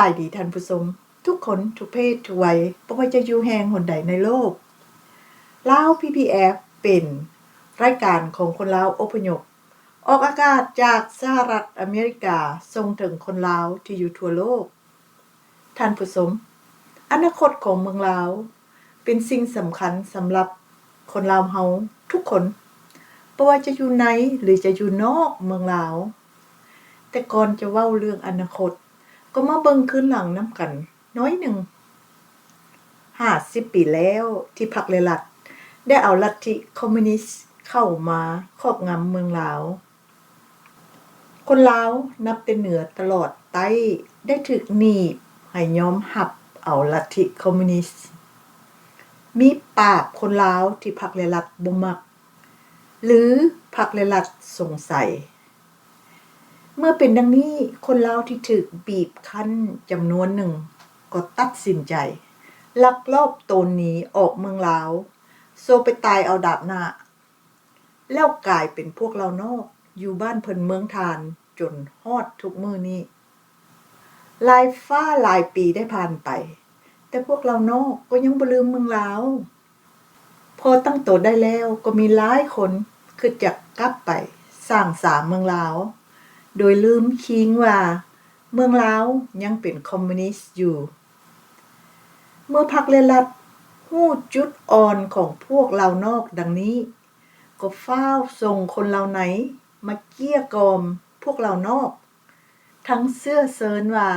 ບາຍດີທ່ານຜູ້ຊົມທຸກຄົນ ທຸກເພດ ທຸກໄວ, ບໍ່ວ່າຈະຢູ່ແຫ່ງຫົນໃດໃນໂລກ. ລາວ ພີພີເອັຟ ເປັນລາຍການຂອງຄົນລາວອົບພະຍົບ ອອກອາກາດຈາກສະຫະລັດອາເມລິກາ ສົ່ງເຖິງຄົນລາວທີ່ຢູ່ທົ່ວໂລກ. ທ່ານຜູ້ຊົມ, ອະນາຄົດຂອງເມືອງລາວເປັນສິ່ງສຳຄັນສຳລັບຄົນລາວເຮົາທຸກຄົນ, ບໍ່ວ່າຈະຢູ່ໃນ ຫຼື ຈະຢູ່ນອກເມືອງລາວ. ແຕ່ກ່ອນຈະເວົ້າເລື່ອງອະນາຄົດ, ກໍມາເບິ່ງຄືນຫຼັງນຳກັນໜ້ອຍໜຶ່ງ. ຫ້າສິບປີແລ້ວທີ່ພັກ ແລະ ລັດ ໄດ້ເອົາລັດທິຄອມມູນິດເຂົ້າມາຄອບງຳເມືອງລາວ. ຄົນລາວນັບແຕ່ເໜືອຕະຫຼອດໃຕ້ ໄດ້ຖືກໜີບໃຫ້ຍອມຮັບເອົາລັດທິຄອມມູນິດ. ມີປາບຄົນລາວທີ່ພັກ ແລະ ລັດບໍ່ມັກ ຫຼື ພັກ ແລະ ລັດສົງໄສ. ເມື່ອເປັນດັ່ງນີ້, ຄົນລາວທີ່ຖືກບີບຄັ້ນຈຳນວນໜຶ່ງ ກໍຕັດສິນໃຈລັກລອບໂຕນໜີອອກເມືອງລາວ, ໂຊໄປຕາຍເອົາດາບໜ້າ, ແລ້ວກາຍເປັນພວກລາວນອກ ຢູ່ບ້ານເພິ່ນເມືອງທ່ານ ຈົນຮອດທຸກມື້ນີ້. ຫຼາຍຟ້າຫຼາຍປີໄດ້ຜ່ານໄປ, ແຕ່ພວກລາວນອກກໍຍັງບໍ່ລືມເມືອງລາວ. ພໍຕັ້ງໂຕໄດ້ແລ້ວ ກໍມີຫຼາຍຄົນຄິດຈະກັບໄປສ້າງສາເມືອງລາວ ໂດຍລືມຄີງວ່າເມືອງລາວຍັງເປັນຄອມມູນິດຢູ່. ເມື່ອພັກ ແລະ ລັດ ຮູ້ຈຸດອ່ອນຂອງພວກລາວນອກດັ່ງນີ້, ກໍຟ້າວສົ່ງຄົນລາວໃນມາເກ້ຍກ່ອມພວກລາວນອກ, ທັງເຊື້ອເຊີນວ່າ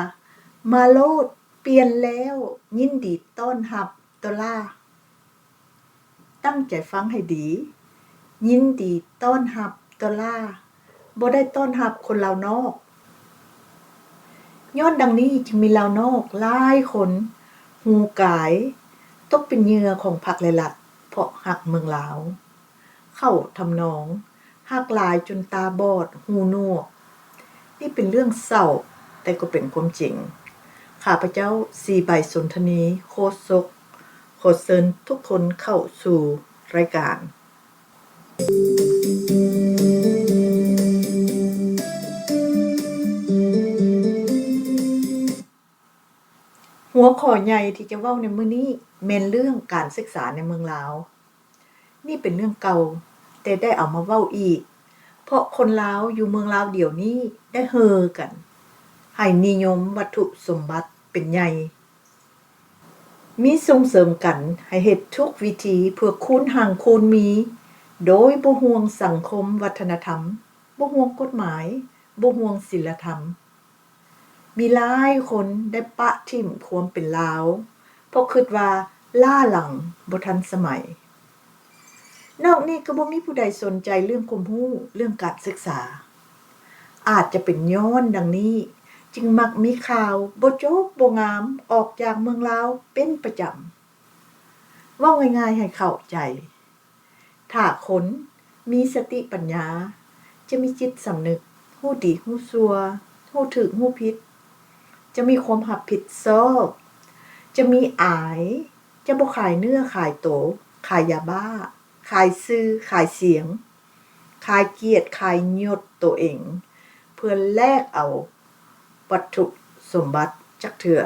ມາໂລດ, ປ່ຽນແລ້ວ, ຍິນດີຕ້ອນຮັບໂຕລາ. ຕັ້ງໃຈຟັງໃຫ້ດີ, ຍິນດີຕ້ອນຮັບໂຕລາ, ບໍ່ໄດ້ຕ້ອນຮັບຄົນລາວນອກ. ຍ້ອນດັ່ງນີ້ຈຶ່ງມີລາວນອກຫຼາຍຄົນຫູກາຍຕົກເປັນເຫຍື່ອຂອງພັກ ແລະ ລັດ ເພາະຮັກເມືອງລາວ. ເຂົ້າທຳນອງ ຮັກຫຼາຍຈົນຕາບອດຫູໜວກ. ນີ້ເປັນເລື່ອງເສົ້າ, ແຕ່ກໍເປັນຄວາມຈິງ. ຂ້າພະເຈົ້າ ສີໃບສົນທະນີ ໂຄສົກ, ຂໍເຊີນທຸກຄົນເຂົ້າສູ່ລາຍການ. ຫົວຂໍ້ໃຫຍ່ທີ່ຈະເວົ້າໃນມື້ນີ້ແມ່ນເລື່ອງການສຶກສາໃນເມືອງລາວ. ນີ້ເປັນເລື່ອງເກົ່າ, ແຕ່ໄດ້ເອົາມາເວົ້າອີກ, ເພາະຄົນລາວຢູ່ເມືອງລາວດຽວນີ້ໄດ້ເຫີກັນໃຫ້ນິຍົມວັດຖຸສົມບັດເປັນໃຫຍ່, ມີສົ່ງເສີມກັນໃຫ້ເຮັດທຸກວິທີເພື່ອຄູນຮັ່ງຄູນມີ, ໂດຍບໍ່ຫ່ວງສັງຄົມວັດທະນະທຳ, ບໍ່ຫ່ວງກົດໝາຍ, ບໍ່ຫ່ວງສິນລະທຳ. ມີຫຼາຍຄົນໄດ້ປະຖິ້ມຄວາມເປັນລາວ ເພາະຄິດວ່າລ້າຫຼັງ, ບໍ່ທັນສະໄໝ. ນອກນີ້ກໍບໍ່ມີຜູ້ໃດສົນໃຈເລື່ອງຄວາມຮູ້, ເລື່ອງການສຶກສາ. ອາດຈະເປັນຍ້ອນດັ່ງນີ້ ຈຶ່ງມັກມີຂ່າວບໍ່ຈົບບໍ່ງາມອອກຈາກເມືອງລາວເປັນປະຈຳ. ເວົ້າງ່າຍໆໃຫ້ເຂົ້າໃຈ, ຖ້າຄົນມີສະຕິປັນຍາ, ຈະມີຈິດສຳນຶກ, ຮູ້ດີຮູ້ຊົ່ວ, ຮູ້ຖືກຮູ້ຜິດ, ຈະມີຄວາມຮັບຜິດຊອບ, ຈະມີອາຍ, ຈະບໍ່ຂາຍເນື້ອຂາຍໂຕ, ຂາຍຢາບ້າ, ຂາຍຊື່, ຂາຍສຽງ, ຂາຍກຽດ, ຂາຍຍົດໂຕເອງ ເພື່ອແລກເອົາ ວັດຖຸສົມບັດຈັກເທື່ອ.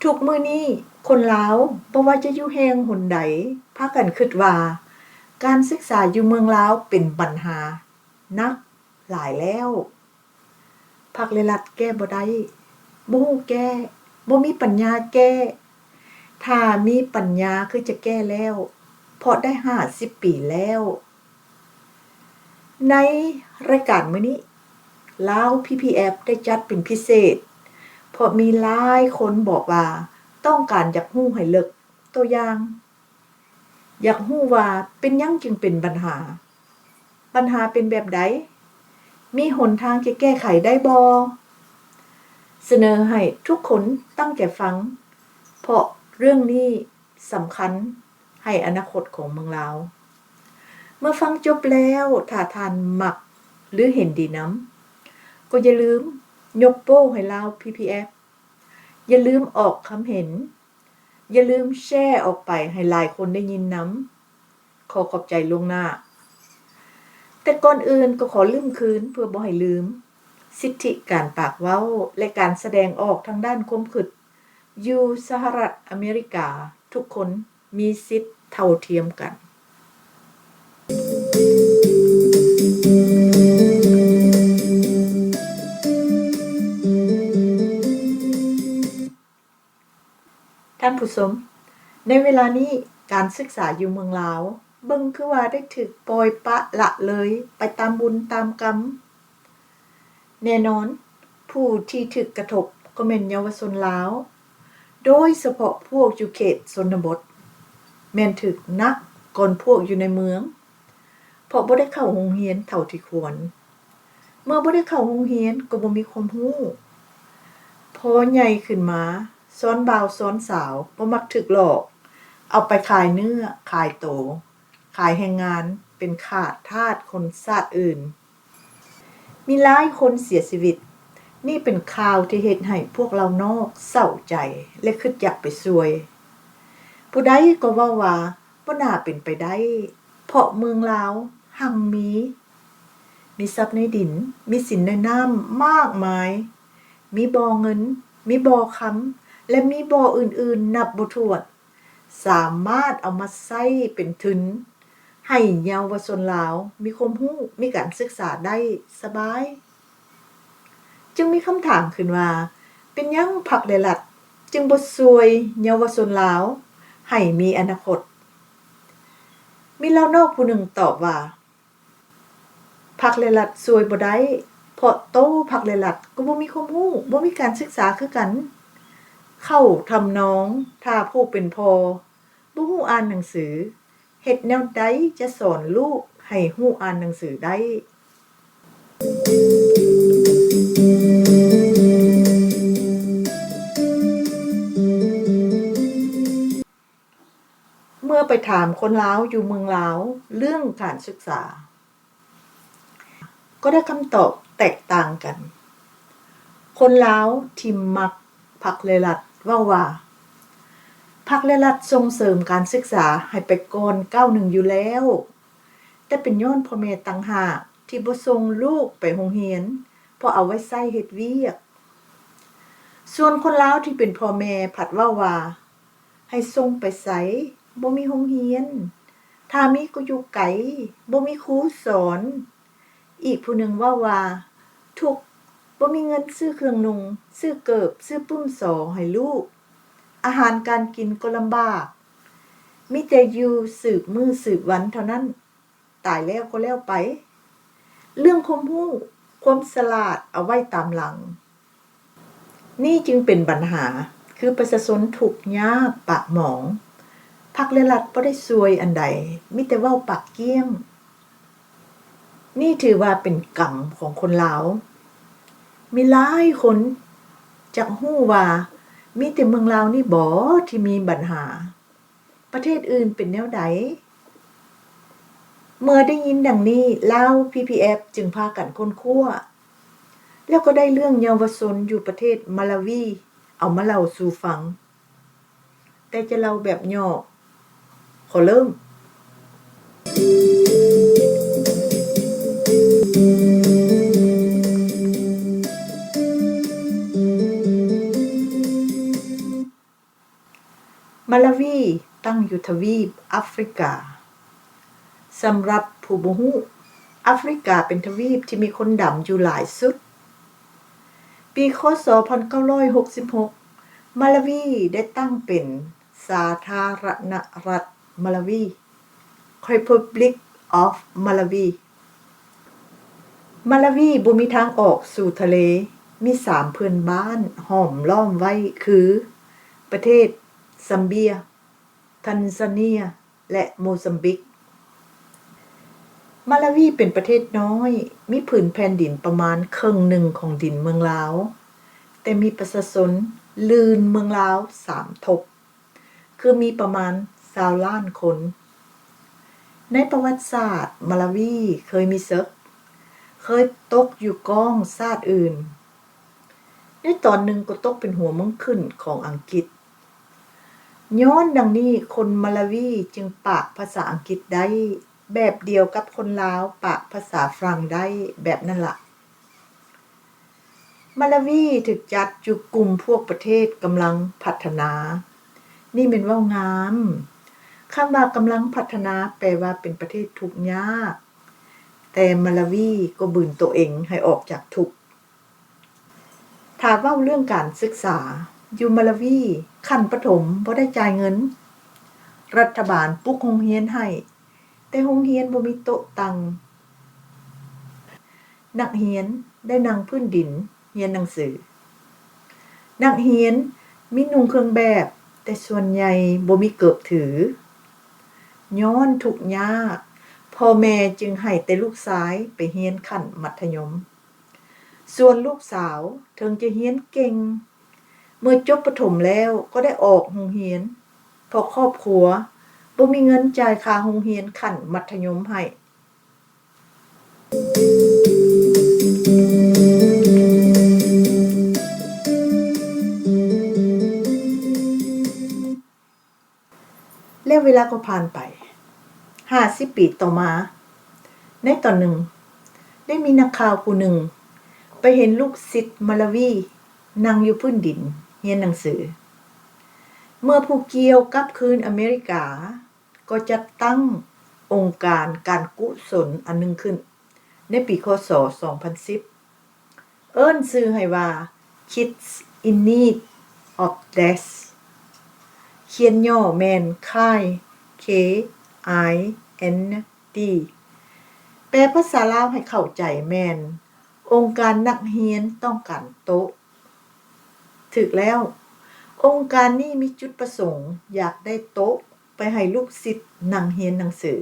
ທຸກມື້ນີ້ຄົນລາວບໍ່ວ່າຈະຢູ່ແຫ່ງຫົນໃດ ພາກັນຄິດວ່າການສຶກສາຢູ່ເມືອງລາວເປັນບັນຫາໜັກຫຼາຍແລ້ວ. ພັກ ແລະ ລັດແກ້ບໍ່ໄດ້, ບໍ່ຮູ້ແກ້, ບໍ່ມີປັນຍາແກ້. ຖ້າມີປັນຍາຄືຈະແກ້ແລ້ວ, ເພາະໄດ້ຫ້າສິບປີແລ້ວ. ໃນລາຍການມື້ນີ້, ລາວ ພີພີເອັຟ ໄດ້ຈັດເປັນພິເສດ, ເພາະມີຫຼາຍຄົນບອກວ່າຕ້ອງການຢາກຮູ້ໃຫ້ເລິກ. ຕົວຢ່າງ, ຢາກຮູ້ວ່າເປັນຫຍັງຈຶ່ງເປັນບັນຫາ? ບັນຫາເປັນແບບໃດ? ມີຫົນທາງຈະແກ້ໄຂໄດ້ບໍ່? ສະເໜີໃຫ້ທຸກຄົນຕັ້ງໃຈຟັງ, ເພາະເລື່ອງນີ້ສຳຄັນໃຫ້ອະນາຄົດຂອງເມືອງລາວ. ເມື່ອຟັງຈົບແລ້ວ, ຖ້າທ່ານມັກ ຫຼື ເຫັນດີນຳ, ກໍຢ່າລືມຍົກໂປ້ໃຫ້ລາວ ພີພີເອັຟ. ຢ່າລືມອອກຄຳເຫັນ, ຢ່າລືມແຊອອກໄປໃຫ້ຫຼາຍຄົນໄດ້ຍິນນຳ. ຂໍຂອບໃຈລ່ວງໜ້າ. ແຕ່ກ່ອນອື່ນກໍຂໍລືມຄືນເພື່ອບໍ່ໃຫ້ລືມ, ສິດທິການປາກເວົ້າ ແລະ ການສະແດງອອກທາງດ້ານຄວາມຄິດຢູ່ສະຫະລັດອາເມລິກາ, ທຸກຄົນມີສິດເທົ່າທຽມກັນ. ທ່ານຜູ້ຊົມ, ໃນເວລານີ້ການສຶກສາຢູ່ເມືອງລາວ ເບິ່ງຄືວ່າໄດ້ຖືກປ່ອຍປະລະເລີຍໄປຕາມບຸນຕາມກຳ. ແນ່ນອນ, ຜູ້ທີ່ຖືກກະທົບກໍແມ່ນເຍົາວະຊົນລາວ, ໂດຍສະເພາະພວກຢູ່ເຂດຊົນນະບົດ ແມ່ນຖືກໜັກກ່ອນພວກຢູ່ໃນເມືອງ, ເພາະບໍ່ໄດ້ເຂົ້າໂຮງຮຽນເທົ່າທີ່ຄວນ. ເມື່ອບໍ່ໄດ້ເຂົ້າໂຮງຮຽນກໍບໍ່ມີຄວາມຮູ້. ພໍໃຫຍ່ຂຶ້ນມາ, ຊ້ອນບ່າວຊ້ອນສາວກໍມັກຖືກຫຼອກ, ເອົາໄປຂາຍເນື້ອຂາຍໂຕ, ຂາຍແຮງງານ, ເປັນຂ້າທາດຄົນຊາດອື່ນ. ມີຫຼາຍຄົນເສຍຊີວິດ. ນີ້ເປັນຂ່າວທີ່ເຮັດໃຫ້ພວກລາວນອກເສົ້າໃຈ ແລະ ຄິດຢາກໄປຊ່ວຍ. ຜູ້ໃດກໍເວົ້າວ່າບໍ່ໜ້າເປັນໄປໄດ້, ເພາະເມືອງລາວຮັ່ງມີ, ມີຊັບໃນດິນ, ມີສິນໃນນ້ຳມາກມາຍ, ມີບໍ່ເງິນ, ມີບໍ່ຄຳ ແລະ ມີບໍ່ອື່ນໆນັບບໍ່ຖ້ວນ. ສາມາດເອົາມາໃຊ້ເປັນທຶນໃຫ້ເຍົາວະຊົນລາວມີຄວາມຮູ້, ມີການສຶກສາໄດ້ສະບາຍ. ຈຶ່ງມີຄຳຖາມຂຶ້ນວ່າ, ເປັນຫຍັງພັກ ແລະ ລັດຈຶ່ງບໍ່ຊ່ວຍເຍົາວະຊົນລາວໃຫ້ມີອະນາຄົດ? ມີລາວນອກຜູ້ໜຶ່ງຕອບວ່າ, ພັກ ແລະ ລັດຊ່ວຍບໍ່ໄດ້, ເພາະໂຕພັກ ແລະ ລັດກໍບໍ່ມີຄວາມຮູ້, ບໍ່ມີການສຶກສາຄືກັນ. ເຂົ້າທຳນອງ ຖ້າຜູ້ເປັນພໍ່ບໍ່ຮູ້ອ່ານໜັງສື, ເຮັດແນວໃດຈະສອນລູກໃຫ້ຮູ້ອ່ານໜັງສືໄດ້? ເມື່ອໄປຖາມຄົນລາວຢູ່ເມືອງລາວເລື່ອງການສຶກສາ, ກໍໄດ້ຄຳຕອບແຕກຕ່າງກັນ. ຄົນລາວທີ່ມັກພັກ ແລະ ລັດເວົ້າວ່າ, ພັກ ແລະ ລັດສົ່ງເສີມການສຶກສາໃຫ້ໄປກ່ອນກ້າວໜຶ່ງຢູ່ແລ້ວ, ແຕ່ເປັນຍ້ອນພໍ່ແມ່ຕ່າງຫາກທີ່ບໍ່ສົ່ງລູກໄປໂຮງຮຽນ, ເພາະເອົາໄວ້ໃຊ້ເຮັດວຽກ. ສ່ວນຄົນລາວທີ່ເປັນພໍ່ແມ່ພັດເວົ້າວ່າ, ໃຫ້ສົ່ງໄປໃສ? ບໍ່ມີໂຮງຮຽນ. ຖ້າມີກໍຢູ່ໄກ, ບໍ່ມີຄູສອນ. ອີກຜູ້ໜຶ່ງເວົ້າວ່າ, ທຸກ, ບໍ່ມີເງິນຊື້ເຄື່ອງນຸ່ງ, ຊື້ເກີບ, ຊື້ປຶ້ມສໍໃຫ້ລູກ. ອາຫານການກິນກໍລຳບາກ. ມີແຕ່ຢູ່ສືບມື້ສືບວັນເທົ່ານັ້ນ. ຕາຍແລ້ວກໍແລ້ວໄປ. ເລື່ອງຄວາມຮູ້, ຄວາມສະຫຼາດເອົາໄວ້ຕາມຫຼັງ. ນີ້ຈຶ່ງເປັນບັນຫາ, ຄືປະຊາຊົນທຸກຍາກປາກໝອງ. ພັກ ແລະ ລັດບໍ່ໄດ້ຊ່ວຍອັນໃດ, ມີແຕ່ເວົ້າປາກກ້ຽງ. ນີ້ຖືວ່າເປັນກຳຂອງຄົນລາວ. ມີຫຼາຍຄົນຢາກຮູ້ວ່າ, ມີແຕ່ເມືອງລາວນີ້ບໍທີ່ມີບັນຫາ? ປະເທດອື່ນເປັນແນວໃດ? ເມື່ອໄດ້ຍິນດັ່ງນີ້, ລາວ ພີພີເອັຟ ຈຶ່ງພາກັນຄົ້ນຄວ້າ, ແລ້ວກໍໄດ້ເລື່ອງເຍົາວະຊົນຢູ່ປະເທດມາລາວີ ເອົາມາເລົ່າສູ່ຟັງ. ແຕ່ຈະເລົ່າແບບຫຍໍ້. ຂໍເລີ່ມ. ມາລາວີຕັ້ງຢູ່ທະວີບອາຟຣິກາ. ສຳລັບຜູ້ບໍ່ຮູ້, ອາຟຣິກາເປັນທະວີບທີ່ມີຄົນດຳຢູ່ຫຼາຍສຸດ. ປີ ຄ.ສ. ພັນເກົ້າຮ້ອຍຫົກສິບຫົກ ມາລາວີໄດ້ຕັ້ງເປັນສາທາລະນະລັດມາລາວີ. Republic of Malawi. ມາລາວີບໍ່ມີທາງອອກສູ່ທະເລ, ມີສາມເພື່ອນບ້ານຫ້ອມລ້ອມໄວ້ຄື ປະເທດຊຳເບຍ, ທັນຊາເນຍ ແລະ ໂມຊຳບິກ. ມາລາວີເປັນປະເທດນ້ອຍ, ມີຜືນແຜ່ນດິນປະມານເຄິ່ງໜຶ່ງຂອງດິນເມືອງລາວ, ແຕ່ມີປະຊາຊົນລື່ນເມືອງລາວສາມທົບ. ຄືມີປະມານຊາວລ້ານຄົນ. ໃນປະຫວັດສາດ, ມາລາວີເຄີຍມີເສິກ, ເຄີຍຕົກຢູ່ກ້ອງຊາດອື່ນ. ໃນຕອນໜຶ່ງກໍຕົກເປັນຫົວເມືອງຂຶ້ນຂອງອັງກິດ. ຍ້ອນດັ່ງນີ້ ຄົນມາລາວີຈຶ່ງປາກພາສາອັງກິດໄດ້ ແບບດຽວກັບຄົນລາວປາກພາສາຝຣັ່ງໄດ້ແບບນັ້ນລະ. ມາລາວີຖືກຈັດຢູ່ກຸ່ມພວກປະເທດກຳລັງພັດທະນາ. ນີ້ແມ່ນເວົ້າງາມ. ຄຳວ່າກຳລັງພັດທະນາແປວ່າເປັນປະເທດທຸກຍາກ, ແຕ່ມາລາວີກໍບືນໂຕເອງໃຫ້ອອກຈາກທຸກ. ຖ້າເວົ້າເລື່ອງການສຶກສາ, ຢູ່ມາລາວີ, ຂັ້ນປະຖົມບໍ່ໄດ້ຈ່າຍເງິນ. ລັດຖະບານປຸກໂຮງຮຽນໃຫ້, ແຕ່ໂຮງຮຽນບໍ່ມີໂຕະຕັ່ງ. ນັກຮຽນໄດ້ນັ່ງພື້ນດິນຮຽນໜັງສື. ນັກຮຽນມີນຸ່ງເຄື່ອງແບບ, ແຕ່ສ່ວນໃຫຍ່ບໍ່ມີເກີບຖື. ຍ້ອນທຸກຍາກ, ພໍ່ແມ່ຈຶ່ງໃຫ້ແຕ່ລູກຊາຍໄປຮຽນຂັ້ນມັດທະຍົມ. ສ່ວນລູກສາວເຖິງຈະຮຽນເກັ່ງ, ເມື່ອຈົບປະຖົມແລ້ວກໍໄດ້ອອກໂຮງຮຽນ, ເພາະຄອບຄົວບໍ່ມີເງິນຈ່າຍຄ່າໂຮງຮຽນຂັ້ນມັດທະຍົມໃຫ້. ແລ້ວເວລາກໍຜ່ານໄປ ຫ້າສິບປີຕໍ່ມາ, ໃນຕອນໜຶ່ງ ໄດ້ມີນັກຂ່າວຜູ້ໜຶ່ງໄປເຫັນລູກສິດມາລາວີນັ່ງຢູ່ພື້ນດິນຮຽນໜັງສື. ເມື່ອຜູ້ກ່ຽວກັບຄືນອາເມລິກາ, ກໍຈັດຕັ້ງອົງການການກຸສົນອັນໜຶ່ງຂຶ້ນໃນປີ ຄ.ສ. ສອງພັນສິບ ເອີ້ນຊື່ໃຫ້ວ່າ Kids in Need of Desk ຂຽນຫຍໍ້ແມ່ນ KIND ແປພາສາລາວໃຫ້ເຂົ້າໃຈແມ່ນ ອົງການນັກຮຽນຕ້ອງການໂຕະ. ຖືກແລ້ວ, ອົງການນີ້ມີຈຸດປະສົງຢາກໄດ້ໂຕະໄປໃຫ້ລູກສິດນັ່ງຮຽນໜັງສື.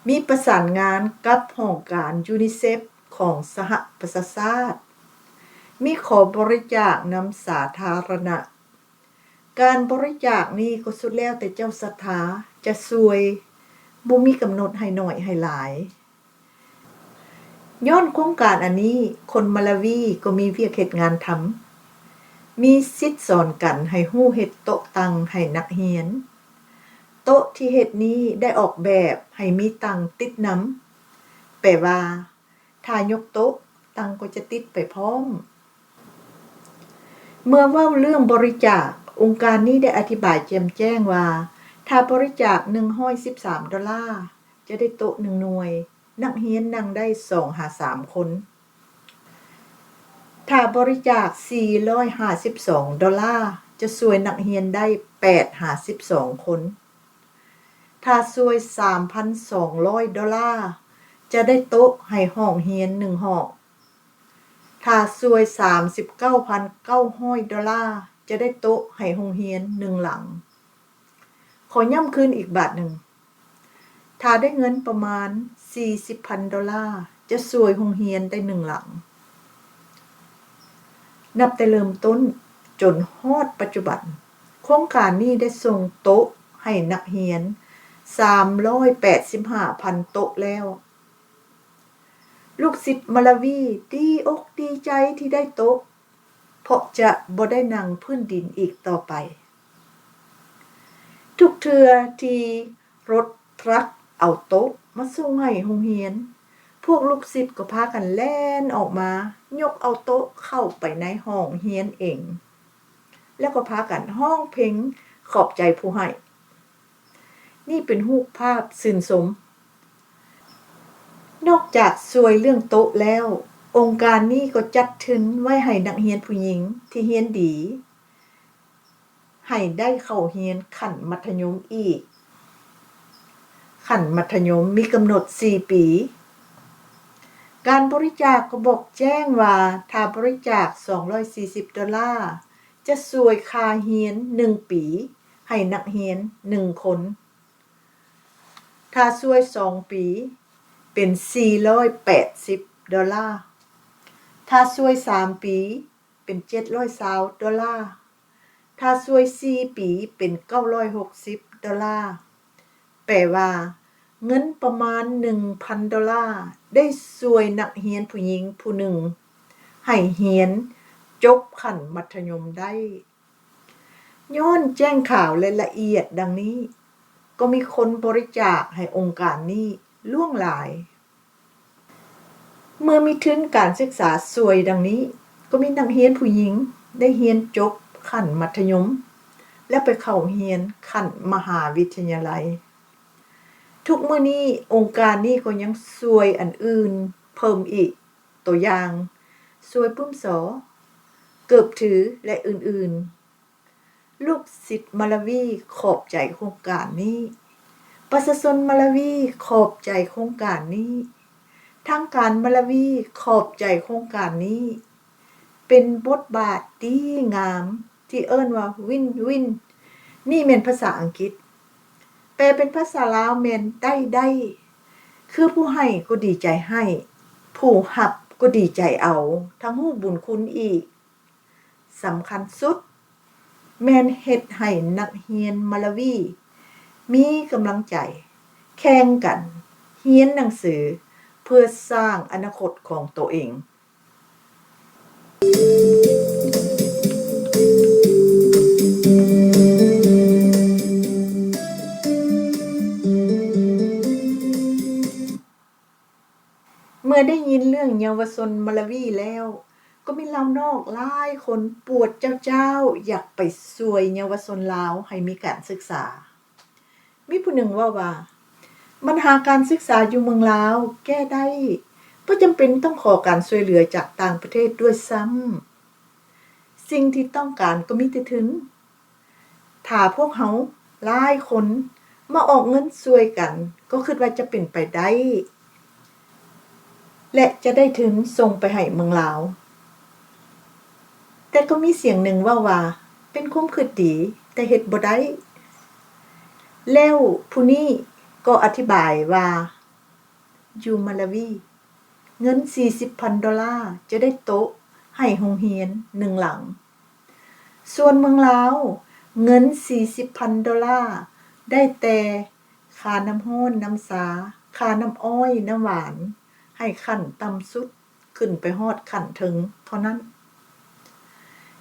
ມີປະສານງານກັບຫ້ອງການຢູນິເຊັບຂອງສະຫະປະຊາຊາດ. ມີຂໍບໍລິຈາກນຳສາທາລະນະ. ການບໍລິຈາກນີ້ກໍສຸດແລ້ວແຕ່ເຈົ້າສັດທາຈະຊ່ວຍ, ບໍ່ມີກຳນົດໃຫ້ໜ້ອຍໃຫ້ຫຼາຍ. ຍ້ອນໂຄງການອັນນີ້, ຄົນມາລາວີກໍມີວຽກເຮັດງານທຳ, ມີສິດສອນກັນໃຫ້ຮູ້ເຮັດໂຕະຕັ່ງໃຫ້ນັກຮຽນ. ໂຕະທີ່ເຮັດນີ້ໄດ້ອອກແບບໃຫ້ມີຕັ່ງຕິດນຳ, ແປວ່າ ຖ້າຍົກໂຕະ, ຕັ່ງກໍຈະຕິດໄປພ້ອມ. ເມື່ອເວົ້າເລື່ອງບໍລິຈາກ, ອົງການນີ້ໄດ້ອະທິບາຍແຈ່ມແຈ້ງວ່າ ຖ້າບໍລິຈາກໜຶ່ງຮ້ອຍສິບສາມໂດລາ, ຈະໄດ້ໂຕະໜຶ່ງໜ່ວຍ, ນັກຮຽນນັ່ງໄດ້ສອງຫາສາມຄົນ. ຖ້າບໍລິຈາກສີ່ຮ້ອຍຫ້າສິບສອງໂດລາ, ຈະຊ່ວຍນັກຮຽນໄດ້ແປດຫາສິບສອງຄົນ. ຖ້າຊ່ວຍສາມພັນສອງຮ້ອຍໂດລາ, ຈະໄດ້ໂຕະໃຫ້ຫ້ອງຮຽນໜຶ່ງຫ້ອງ. ຖ້າຊ່ວຍສາມສິບເກົ້າພັນເກົ້າຮ້ອຍໂດລາ, ຈະໄດ້ໂຕະໃຫ້ໂຮງຮຽນໜຶ່ງຫຼັງ. ຂໍຢ້ຳຄືນອີກບາດໜຶ່ງ, ຖ້າໄດ້ເງິນປະມານສີ່ສິບພັນໂດລາ, ຈະຊ່ວຍໂຮງຮຽນໄດ້ໜຶ່ງຫຼັງ. ນັບແຕ່ເລີ່ມຕົ້ນຈົນຮອດປັດຈຸບັນ, ໂຄງການນີ້ໄດ້ສົ່ງໂຕະໃຫ້ນັກຮຽນສາມຮ້ອຍແປດສິບຫ້າພັນໂຕະແລ້ວ. ລູກສິດມາລາວີດີອົກດີໃຈທີ່ໄດ້ໂຕະ, ເພາະຈະບໍ່ໄດ້ນັ່ງພື້ນດິນອີກຕໍ່ໄປ. ທຸກເທື່ອທີ່ລົດທຣັກເອົາໂຕະມາສົ່ງໃຫ້ໂຮງຮຽນ, ພວກລູກສິດກໍພາກັນແລ່ນອອກມາ, ຍົກເອົາໂຕະເຂົ້າໄປໃນຫ້ອງຮຽນເອງ, ແລ້ວກໍພາກັນຮ້ອງເພງຂອບໃຈຜູ້ໃຫ້. ນີ້ເປັນຮູບພາບຊື່ນຊົມ. ນອກຈາກຊ່ວຍເລື່ອງໂຕະແລ້ວ, ອົງການນີ້ກໍຈັດທຶນໄວ້ໃຫ້ນັກຮຽນຜູ້ຍິງທີ່ຮຽນດີ ໃຫ້ໄດ້ເຂົ້າຮຽນຂັ້ນມັດທະຍົມອີກ. ຂັ້ນມັດທະຍົມມີກຳນົດສີ່ປີ. ການບໍລິຈາກກໍບອກແຈ້ງວ່າ ຖ້າບໍລິຈາກສອງຮ້ອຍສີ່ສິບໂດລາ, ຈະຊ່ວຍຄ່າຮຽນໜຶ່ງປີໃຫ້ນັກຮຽນໜຶ່ງຄົນ. ຖ້າຊ່ວຍສອງປີ, ເປັນສີ່ຮ້ອຍແປດສິບໂດລາ. ຖ້າຊ່ວຍສາມປີ, ເປັນເຈັດຮ້ອຍຊາວໂດລາ. ຖ້າຊ່ວຍສີ່ປີ, ເປັນເກົ້າຮ້ອຍຫົກສິບໂດລາ. ແປວ່າ ເງິນປະມານໜຶ່ງພັນໂດລາ ໄດ້ຊ່ວຍນັກຮຽນຜູ້ຍິງຜູ້ໜຶ່ງ ໃຫ້ຮຽນຈົບຂັ້ນມັດທະຍົມໄດ້. ຍ້ອນແຈ້ງຂາວ ແລະ ລະອຽດດັ່ງນີ້, ກໍມີຄົນບໍລິຈາກໃຫ້ອົງການນີ້ຫຼວງຫຼາຍ. ເມື່ອມີທຶນການສຶກສາຊ່ວຍດັ່ງນີ້, ກໍມີນັກຮຽນຜູ້ຍິງໄດ້ຮຽນຈົບຂັ້ນມັດທະຍົມ ແລ້ວໄປເຂົ້າຮຽນຂັ້ນມະຫາວິທະຍາໄລ. ທຸກມື້ນີ້ອົງການນີ້ກໍຍັງຊ່ວຍອັນອື່ນເພີ່ມອີກ, ຕົວຢ່າງ, ຊ່ວຍປຶ້ມສໍ, ເກີບຖື ແລະ ອື່ນໆ. ລູກສິດມາລາວີຂອບໃຈໂຄງການນີ້. ປະຊາຊົນມາລາວີຂອບໃຈໂຄງການນີ້. ທາງການມາລາວີຂອບໃຈໂຄງການນີ້. ເປັນບົດບາດດີງາມທີ່ເອີ້ນວ່າວິນວິນ. ນີ້ແມ່ນພາສາອັງກິດ. ແປເປັນພາສາລາວແມ່ນໄດ້ໄດ້. ຄືຜູ້ໃຫ້ກໍດີໃຈໃຫ້, ຜູ້ຮັບກໍດີໃຈເອົາ, ທັງຮູ້ບຸນຄຸນອີກ. ສຳຄັນສຸດ ແມ່ນເຮັດໃຫ້ນັກຮຽນມາລາວີມີກຳລັງໃຈແຂ່ງກັນຮຽນໜັງສືເພື່ອສ້າງອະນາຄົດຂອງໂຕເອງ. ເມື່ອໄດ້ຍິນເລື່ອງເຍົາວະຊົນມາລາວີແລ້ວ, ກໍມີລາວນອກຫຼາຍຄົນປວດຈ້າວໆ ຢາກໄປຊ່ວຍເຍົາວະຊົນລາວໃຫ້ມີການສຶກສາ. ມີຜູ້ໜຶ່ງເວົ້າວ່າ, ບັນຫາການສຶກສາຢູ່ເມືອງລາວແກ້ໄດ້, ບໍ່ຈຳເປັນຕ້ອງຂໍການຊ່ວຍເຫຼືອຈາກຕ່າງປະເທດດ້ວຍຊ້ຳ. ສິ່ງທີ່ຕ້ອງການກໍມີແຕ່ທຶນ. ຖ້າພວກເຮົາຫຼາຍຄົນມາອອກເງິນຊ່ວຍກັນ ກໍຄິດວ່າຈະເປັນໄປໄດ້ ແລະ ຈະໄດ້ທຶນສົ່ງໄປໃຫ້ເມືອງລາວ. ແຕ່ກໍມີສຽງໜຶ່ງເວົ້າວ່າ ເປັນຄວາມຄິດດີ, ແຕ່ເຮັດບໍ່ໄດ້. ແລ້ວຜູ້ນີ້ກໍອະທິບາຍວ່າ ຢູ່ມາລາວີ ເງິນສີ່ສິບພັນໂດລາຈະໄດ້ໂຕະໃຫ້ໂຮງຮຽນໜຶ່ງຫຼັງ. ສ່ວນເມືອງລາວ ເງິນສີ່ສິບພັນໂດລາໄດ້ແຕ່ຄ່ານ້ຳຮ້ອນ, ນ້ຳຊາ, ຄ່ານ້ຳອ້ອຍ, ນ້ຳຫວານ ໃຫ້ຂັ້ນຕ່ຳສຸດ ຂຶ້ນໄປຮອດຂັ້ນເທິງເທົ່ານັ້ນ.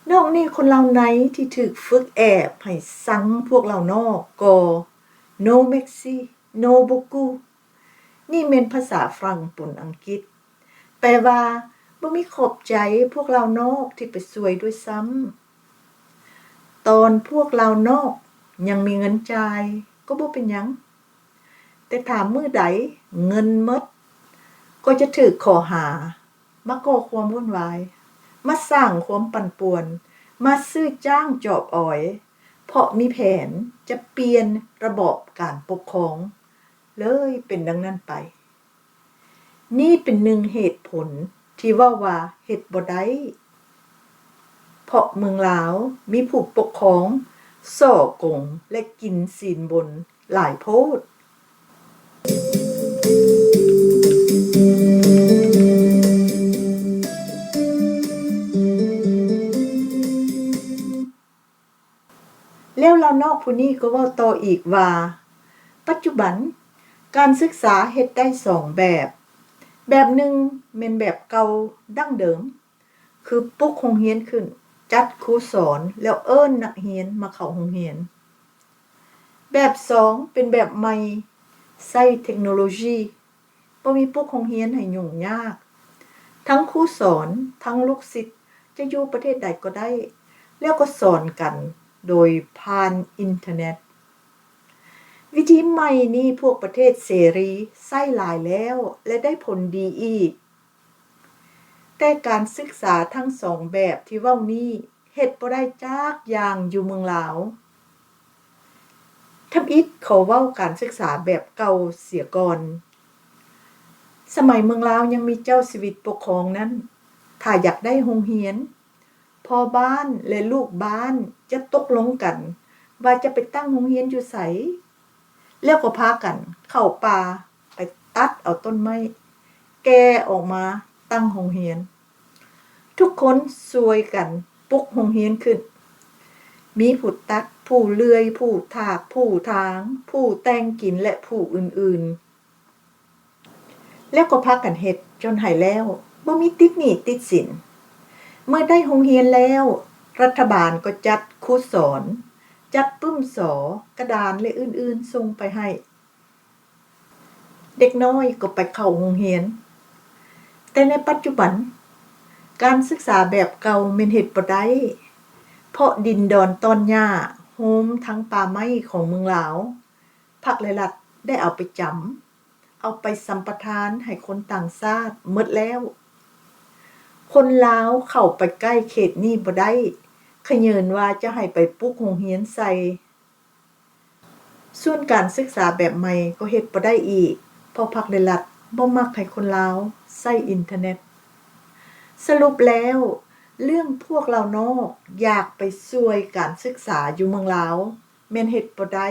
ນອກນີ້ຄົນລາວໃນທີ່ຖືກຝຶກແອບໃຫ້ຊັງພວກລາວນອກກໍ No merci, no beaucoup. ນີ້ແມ່ນພາສາຝຣັ່ງປົນອັງກິດ, ແປວ່າ ບໍ່ມີຂອບໃຈພວກລາວນອກທີ່ໄປຊ່ວຍດ້ວຍຊ້ຳ. ຕອນພວກລາວນອກຍັງມີເງິນຈ່າຍກໍບໍ່ເປັນຫຍັງ, ແຕ່ຖ້າມື້ໃດເງິນໝົດ ກໍຈະຖືກຂໍ້ຫາ ມາກໍ່ຄວາມວຸ້ນວາຍ, ມາສ້າງຄວາມປັ່ນປ່ວນ, ມາຊື້ຈ້າງຈອບອອຍ, ເພາະມີແຜນຈະປ່ຽນລະບອບການປົກຄອງ, ເລີຍເປັນດັ່ງນັ້ນໄປ. ນີ້ເປັນໜຶ່ງເຫດຜົນທີ່ເວົ້າວ່າເຮັດບໍ່ໄດ້, ເພາະເມືອງລາວມີຜູ້ປົກຄອງສໍ້ໂກງ ແລະ ກິນສິນບົນ ຫຼາຍໂພດ. ແລ້ວລາວນອກຜູ້ນີ້ກໍເວົ້າຕໍ່ອີກວ່າ ປັດຈຸບັນການສຶກສາເຮັດໄດ້ສອງແບບ, ແບບໜຶ່ງແມ່ນແບບເກົ່າດັ້ງເດີມ, ຄືປຸກໂຮງຮຽນຂຶ້ນ, ຈັດຄູສອນ ແລ້ວເອີ້ນນັກຮຽນມາເຂົ້າໂຮງຮຽນ. ແບບສອງເປັນແບບໃໝ່, ໃຊ້ເທັກໂນໂລຊີ, ບໍ່ມີປຸກໂຮງຮຽນໃຫ້ຫຍຸ້ງຍາກ, ທັງຄູສອນ ທັງລູກສິດຈະຢູ່ປະເທດໃດກໍໄດ້, ແລ້ວກໍສອນກັນໂດຍຜ່ານອິນເຕີເນັດ. ວິທີໃໝ່ນີ້ພວກປະເທດເສລີໃຊ້ຫຼາຍແລ້ວ ແລະ ໄດ້ຜົນດີອີກ. ແຕ່ການສຶກສາທັງສອງແບບທີ່ເວົ້ານີ້ເຮັດບໍ່ໄດ້ຈັກຢ່າງຢູ່ເມືອງລາວ. ທຳອິດເຂົາເວົ້າການສຶກສາແບບເກົ່າເສຍກ່ອນ. ສະໄໝເມືອງລາວຍັງມີເຈົ້າຊີວິດປົກຄອງນັ້ນ, ຖ້າຢາກໄດ້ໂຮງຮຽນ, ພໍ່ບ້ານ ແລະ ລູກບ້ານຈະຕົກລົງກັນວ່າຈະໄປຕັ້ງໂຮງຮຽນຢູ່ໃສ, ແລ້ວກໍພາກັນເຂົ້າປ່າໄປຕັດເອົາຕົ້ນໄມ້ແກ່ອອກມາຕັ້ງໂຮງຮຽນ. ທຸກຄົນຊ່ວຍກັນປຸກໂຮງຮຽນຂຶ້ນ. ມີຜູ້ຕັດ, ຜູ້ເລື່ອຍ, ຜູ້ຖາກ, ຜູ້ຖາງ, ຜູ້ແຕ່ງກິນ ແລະ ຜູ້ອື່ນໆ. ແລ້ວກໍພາກັນເຮັດຈົນໃຫ້ແລ້ວ, ບໍ່ມີຕິດໜີ້ຕິດສິນ. ເມື່ອໄດ້ໂຮງຮຽນແລ້ວ, ລັດຖະບານກໍຈັດຄູສອນ, ຈັດປຶ້ມສໍ, ກະດານ ແລະ ອື່ນໆ ສົ່ງໄປໃຫ້. ເດັກນ້ອຍກໍໄປເຂົ້າໂຮງຮຽນ. ແຕ່ໃນປັດຈຸບັນ, ການສຶກສາແບບເກົ່າແມ່ນເຮັດບໍ່ໄດ້, ເພາະດິນດອນຕອນຫຍ້າ ໂຮມທັງປ່າໄມ້ຂອງເມືອງລາວ, ພັກ ແລະ ລັດ ໄດ້ເອົາໄປຈຳ, ເອົາໄປສຳປະທານໃຫ້ຄົນຕ່າງຊາດໝົດແລ້ວ. ຄົນລາວເຂົ້າໄປໃກ້ເຂດນີ້ບໍ່ໄດ້, ຂະເຫຍີນວ່າຈະໃຫ້ໄປປຸກໂຮງຮຽນໃສ່. ສ່ວນການສຶກສາແບບໃໝ່ກໍເຮັດບໍ່ໄດ້ອີກ, ເພາະພັກ ແລະ ລັດ ບໍ່ມັກໃຫ້ຄົນລາວໃຊ້ອິນເຕີເນັດ. ສະຫຼຸບແລ້ວ, ເລື່ອງພວກລາວນອກຢາກໄປຊ່ວຍການສຶກສາຢູ່ເມືອງລາວ ແມ່ນເຮັດບໍ່ໄດ້,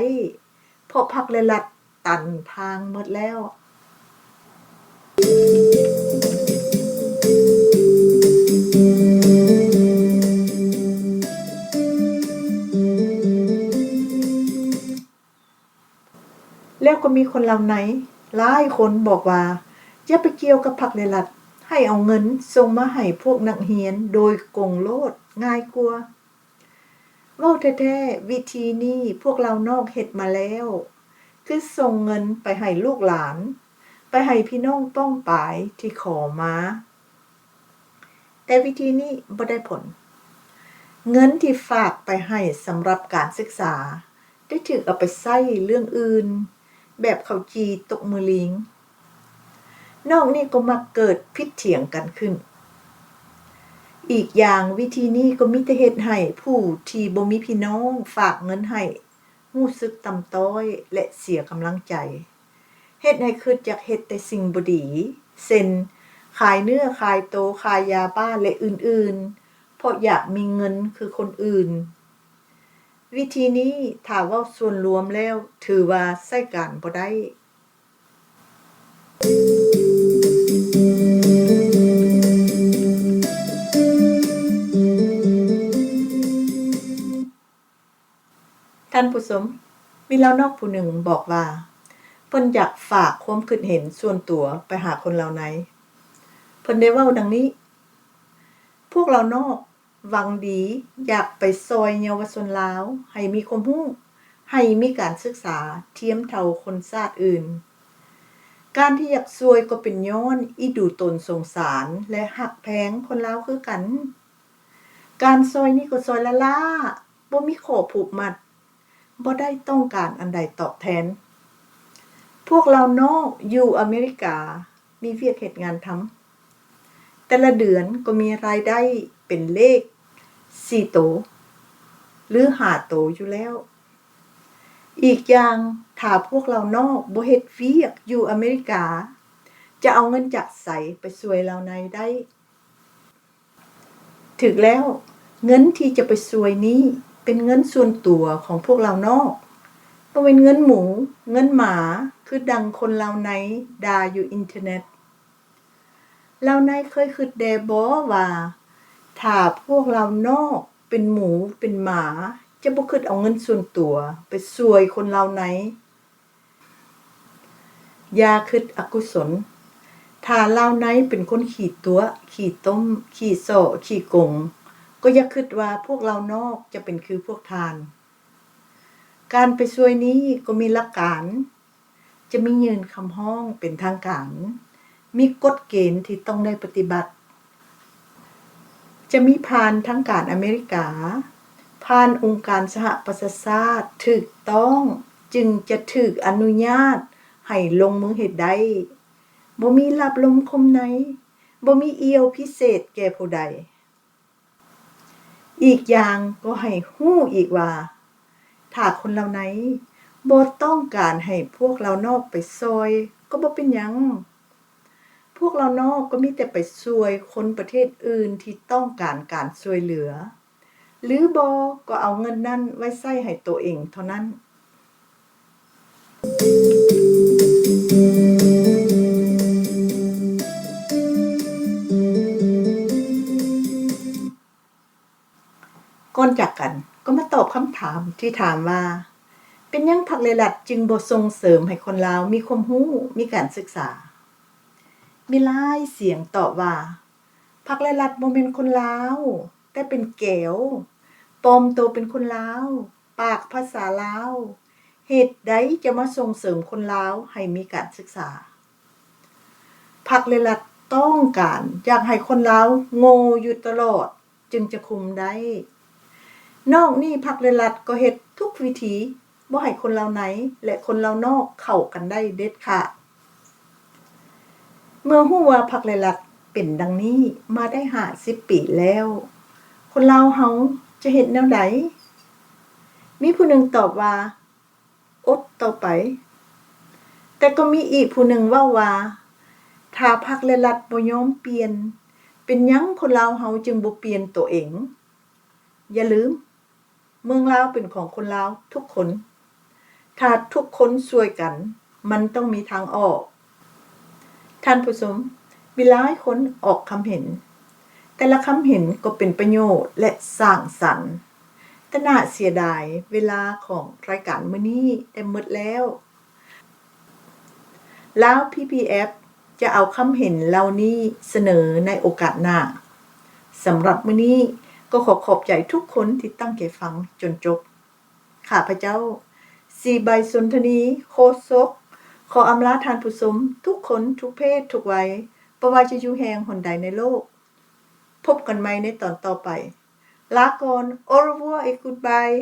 ເພາະພັກ ແລະ ລັດ ຕັນທາງໝົດແລ້ວ. ແລ້ວກໍມີຄົນລາວໃນຫຼາຍຄົນບອກວ່າ ຢ່າໄປກ່ຽວກັບພັກ ແລະ ລັດ, ໃຫ້ເອົາເງິນສົ່ງມາໃຫ້ພວກນັກຮຽນໂດຍກົງໂລດ, ງ່າຍກວ່າ. ເວົ້າແທ້ໆ, ວິທີນີ້ພວກລາວນອກເຮັດມາແລ້ວ, ຄືສົ່ງເງິນໄປໃຫ້ລູກຫຼານ, ໄປໃຫ້ພີ່ນ້ອງປ້ອງປາຍທີ່ຂໍມາ. ແຕ່ວິທີນີ້ບໍ່ໄດ້ຜົນ. ເງິນທີ່ຝາກໄປໃຫ້ສຳລັບການສຶກສາ ໄດ້ຖືກເອົາໄປໃຊ້ເລື່ອງອື່ນ, ແບບເຂົ້າຈີ່ຕົກມືລີງ. ນອກນີ້ກໍມັກເກີດຜິດຖຽງກັນຂຶ້ນ. ອີກຢ່າງ, ວິທີນີ້ກໍມີແຕ່ເຮັດໃຫ້ຜູ້ທີ່ບໍ່ມີພີ່ນ້ອງຝາກເງິນໃຫ້ ຮູ້ສຶກຕ່ຳຕ້ອຍ ແລະ ເສຍກຳລັງໃຈ, ເຮັດໃຫ້ຄິດຢາກເຮັດແຕ່ສິ່ງບໍ່ດີ, ເຊັ່ນ ຂາຍເນື້ອຂາຍໂຕ, ຂາຍຢາບ້າ ແລະ ອື່ນໆ, ເພາະຢາກມີເງິນຄືຄົນອື່ນ. ວິທີນີ້ ຖ້າເວົ້າສ່ວນລວມແລ້ວ ຖືວ່າໃຊ້ການບໍ່ໄດ້. ທ່ານຜູ້ຊົມ, ມີລາວນອກຜູ້ໜຶ່ງບອກວ່າ ເພິ່ນຢາກຝາກຄວາມຄິດເຫັນສ່ວນຕົວໄປຫາຄົນລາວໃນ. ເພິ່ນໄດ້ເວົ້າດັ່ງນີ້, ພວກລາວນອກ ຫວັງດີຢາກໄປຊ່ອຍເຍົາວະຊົນລາວໃຫ້ມີຄວາມຮູ້, ໃຫ້ມີການສຶກສາທຽມເທົ່າຄົນຊາດອື່ນ. ການທີ່ຢາກຊ່ວຍກໍເປັນຍ້ອນອີ່ດູຕົນສົງສານ ແລະ ຮັກແພງຄົນລາວຄືກັນ. ການຊ່ອຍນີ້ກໍຊ່ອຍລ້າໆ, ບໍ່ມີຂໍ້ຜູກມັດ, ບໍ່ໄດ້ຕ້ອງການອັນໃດຕອບແທນ. ພວກລາວນອກຢູ່ອາເມລິກາ ມີວຽກເຮັດງານທຳ. ແຕ່ລະເດືອນກໍມີລາຍໄດ້ເປັນເລກສີ່ໂຕ ຫຼື ຫ້າໂຕຢູ່ແລ້ວ. ອີກຢ່າງ, ຖ້າພວກລາວນອກບໍ່ເຮັດວຽກຢູ່ອາເມລິກາ, ຈະເອົາເງິນຈາກໃສໄປຊ່ວຍລາວໃນໄດ້? ຖືກແລ້ວ, ເງິນທີ່ຈະໄປຊ່ວຍນີ້ເປັນເງິນສ່ວນຕົວຂອງພວກລາວນອກ, ບໍ່ແມ່ນເງິນໝູ, ເງິນໝາ, ຄືດັ່ງຄົນລາວໃນດ່າຢູ່ອິນເຕີເນັດ. ລາວໃນເຄີຍຄິດແດ່ບໍ່ວ່າ ຖ້າພວກລາວນອກເປັນໝູເປັນໝາ, ຈະບໍ່ຄິດເອົາເງິນສ່ວນຕົວໄປຊ່ວຍຄົນລາວໃນ? ຢ່າຄິດອະກຸສົນ. ຖ້າລາວໃນເປັນຄົນຂີ້ຕົວະ, ຂີ້ຕົມ, ຂີ້ສໍ້, ຂີ້ໂກງ, ກໍຢ່າຄິດວ່າພວກລາວນອກຈະເປັນຄືພວກທ່ານ. ການໄປຊ່ວຍນີ້ກໍມີຫຼັກການ, ຈະມີຍື່ນຄຳຮ້ອງເປັນທາງການ, ມີກົດເກນທີ່ຕ້ອງໄດ້ປະຕິບັດ, ຈະມີຜ່ານທາງການອາເມລິກາ, ຜ່ານອົງການສະຫະປະຊາຊາດຖືກຕ້ອງ, ຈຶ່ງຈະຖືກອະນຸຍາດໃຫ້ລົງມືເຮັດໄດ້. ບໍ່ມີລັບລົມຄົມໃນ, ບໍ່ມີອ່ຽວພິເສດແກ່ຜູ້ໃດ. ອີກຢ່າງກໍໃຫ້ຮູ້ອີກວ່າ ຖ້າຄົນລາວໃນບໍ່ຕ້ອງການໃຫ້ພວກລາວນອກໄປຊ່ອຍ ກໍບໍ່ເປັນຫຍັງ. ພວກລາວນອກກໍມີແຕ່ໄປຊ່ວຍຄົນປະເທດອື່ນທີ່ຕ້ອງການການຊ່ວຍເຫຼືອ, ຫຼືບໍ່ກໍເອົາເງິນນັ້ນໄວ້ໃຊ້ໃຫ້ໂຕເອງເທົ່ານັ້ນ. ກ່ອນຈາກກັນ, ກໍມາຕອບຄຳຖາມທີ່ຖາມວ່າ ເປັນຫຍັງພັກ ແລະ ລັດຈຶ່ງບໍ່ສົ່ງເສີມໃຫ້ຄົນລາວມີຄວາມຮູ້, ມີການສຶກສາ? ມີຫຼາຍສຽງຕອບວ່າ, ພັກ ແລະ ລັດບໍ່ແມ່ນຄົນລາວ, ແຕ່ເປັນແກວ, ປອມໂຕເປັນຄົນລາວ, ປາກພາສາລາວ, ເຫດໃດຈະມາສົ່ງເສີມຄົນລາວໃຫ້ມີການສຶກສາ? ພັກ ແລະ ລັດຕ້ອງການຢາກໃຫ້ຄົນລາວໂງ່ຢູ່ຕະຫຼອດຈຶ່ງຈະຄຸມໄດ້. ນອກນີ້ພັກ ແລະ ລັດກໍເຮັດທຸກວິທີ ບໍ່ໃຫ້ຄົນລາວໃນ ແລະ ຄົນລາວນອກເຂົ້າກັນໄດ້ເດັດຂາດ. ເມື່ອຮູ້ວ່າພັກ ແລະ ລັດເປັນດັ່ງນີ້ມາໄດ້ຫ້າສິບປີແລ້ວ, ຄົນລາວເຮົາຈະເຮັດແນວໃດ? ມີຜູ້ໜຶ່ງຕອບວ່າ ອົດຕໍ່ໄປ. ແຕ່ກໍມີອີກຜູ້ໜຶ່ງເວົ້າວ່າ ຖ້າພັກ ແລະ ລັດບໍ່ຍອມປ່ຽນ, ເປັນຫຍັງຄົນລາວເຮົາຈຶ່ງບໍ່ປ່ຽນໂຕເອງ? ຢ່າລືມ, ເມືອງລາວເປັນຂອງຄົນລາວທຸກຄົນ. ຖ້າທຸກຄົນຊ່ວຍກັນ, ມັນຕ້ອງມີທາງອອກ. ທ່ານຜູ້ຊົມ, ມີຫຼາຍຄົນອອກຄຳເຫັນ. ແຕ່ລະຄຳເຫັນກໍເປັນປະໂຫຍດ ແລະ ສ້າງສັນ. ແຕ່ໜ້າເສຍດາຍ, ເວລາຂອງລາຍການມື້ນີ້ໄດ້ໝົດແລ້ວ. ລາວ ພີພີເອັຟ ຈະເອົາຄຳເຫັນເຫຼົ່ານີ້ສະເໜີໃນໂອກາດໜ້າ. ສຳລັບມື້ນີ້ກໍຂໍຂອບໃຈທຸກຄົນທີ່ຕັ້ງໃຈຟັງຈົນຈົບ. ຂ້າພະເຈົ້າ ສີໃບສົນທະນີ ໂຄສົກ ຂໍອຳລາທ່ານຜູ້ຊົມທຸກຄົນ ທຸກເພດ ທຸກໄວ, ບໍ່ວ່າຈະຢູ່ແຫ່ງຫົນໃດໃນໂລກ. ພົບກັນໃໝ່ໃນຕອນຕໍ່ໄປ. ລາກ່ອນ. Au revoir et goodbye.